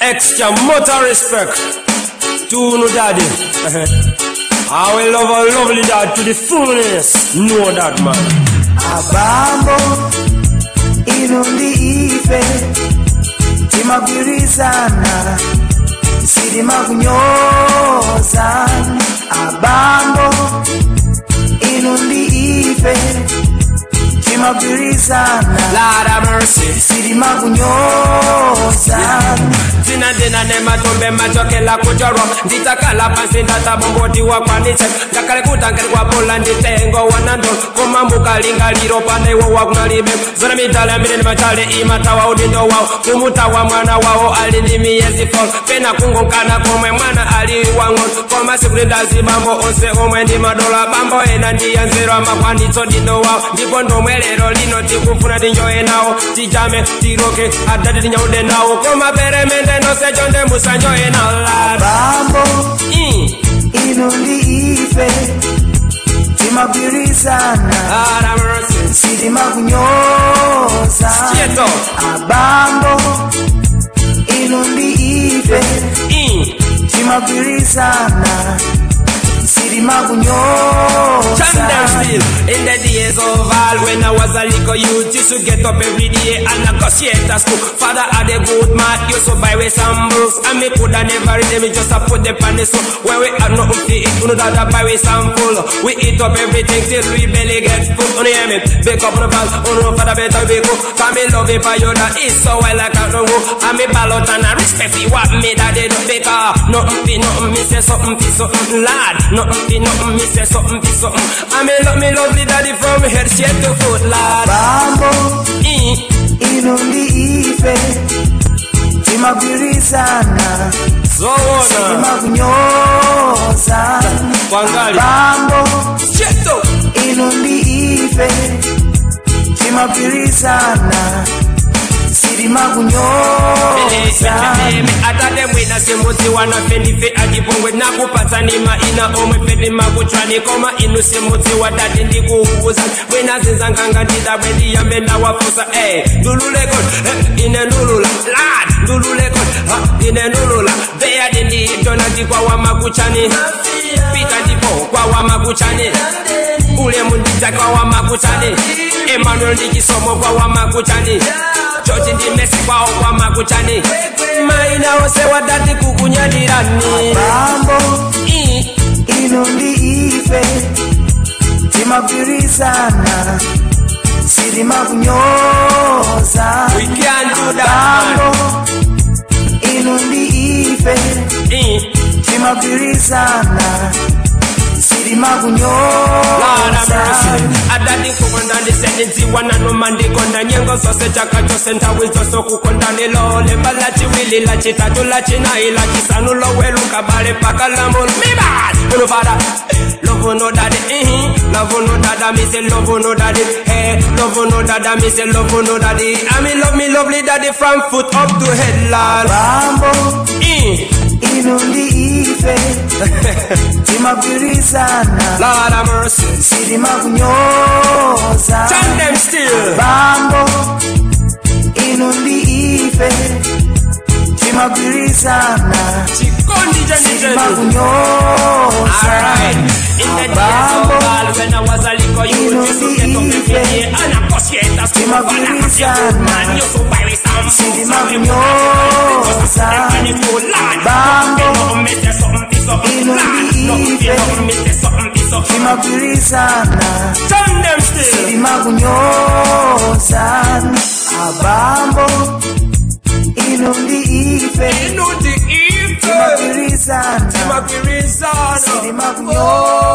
Extra motor respect to no daddy. I will love a lovely dad to the fullness. Know that, man. Abambo inundi ife timagwirizana sitimakunyoza. Abambo inundi ife timagwirizana. Lord have mercy. Sitimakunyoza. Zina dina ne matombe machokela kuchoro nditakala pansi ndatabomboti wakwanitse ngakale kutangeli kwa bola nditengo wanando koma mukalingaliro panewo wakunalibe zona midala mireni machale imatawa udindo wawo kumutawa mwana wawo ali ndi miyezi 4 pena kungonkana komwe mwana ali wang'ono koma sikulindazi bambo onse omwe ndi madola bambo ena ndiyanzero amakwanitso dindo wawo ndipo ndomwe lero lino tikufuna tinjoye nawo tijame tiroke adati tinyaude nawo koma peremende nonse chonde musanjoye nawo lad. Abambo inundi ife timagwirizana. Lord have mercy. Sitimakunyoza. Straight up. Abambo inundi ife timagwirizana sitimakunyoza. Chant still. In the days of all when I was a little youth, used to get up every day and negotiate at school. Father had a good man, used to buy with some books, and me coulda never read them, me just a put them on the soul. When we had nothing to eat, we know that buy with some full. We eat up everything till we belly gets full. You hear me? Bake up on the pals, on the father better be cool. Cause me love it for you that is so well I can't go. And me ballot and I respect for what me daddy do. Because nothing fi nothing, me say something fi something, lad. Nothing fi nothing, me say something fi something. And me love me lovely daddy from head straight to foot, lad. Abambo inundi ife timagwirizana. Zoona. Sitimakunyoza. Wangali. Abambo Straight up. inundi ife timagwirizana sitimakunyoza. Atate mwina simudziwa nafe ndife achipongwe nakupatsani maina omwe fe ndimakuchwani koma inu simudziwa dati ndikuuza mwina zinzanganga ndidabwe ndiyambe ndawafusa ndululeko ine ndulula lad ndululeko ha, ine ndulula beyadi nditona ndikwawa makuchani pita ndipo kwawa makuchani ulemu ndidzakwawa makuchani Emmanuel ndichisomo kwawa makuchani George ndi Messi kwawo kwa makuchani maina ose wadati kukunyadirani. Abambo inundi ife timagwirizana sitimakunyoza. We can't do that, man. Abambo inundi ife timagwirizana Lord have sitimakunyoza. Mercy. Adati kukonda ndisendidziwana noma ndikonda nyengo zose chaka chose nthawi zonse kukonda ndilole mbala chiwili la chitatu la chinayi la chisanu loweluka bale paka la mulu mibad uno fada love no daddy love no dada me say love no daddy hey love no dada me say love no daddy I me love me lovely daddy from foot up to head lad. Abambo inundi ife timagwirizana. Lord have mercy. Sitimakunyoza. Chant them still. Abambo inundi ife timagwirizana. Chikondi jeni jeni. Sitimakunyoza. Alright. In the days of Abambo all when I was a little youth, used to get up every day and I negotiate a school. Father was a good man, used to buy with some books and we put Sitimakunyoza. them on the school, lad. Abambo Nothing, me say something fi something, lad. Nothing fi inundi ife nothing, me say something fi something. Timagwirizana. Turn them still. Sitimakunyoza. Abambo inundi ife Inu the ife. Timagwirizana. Timagwirizana. Sitimakunyoza.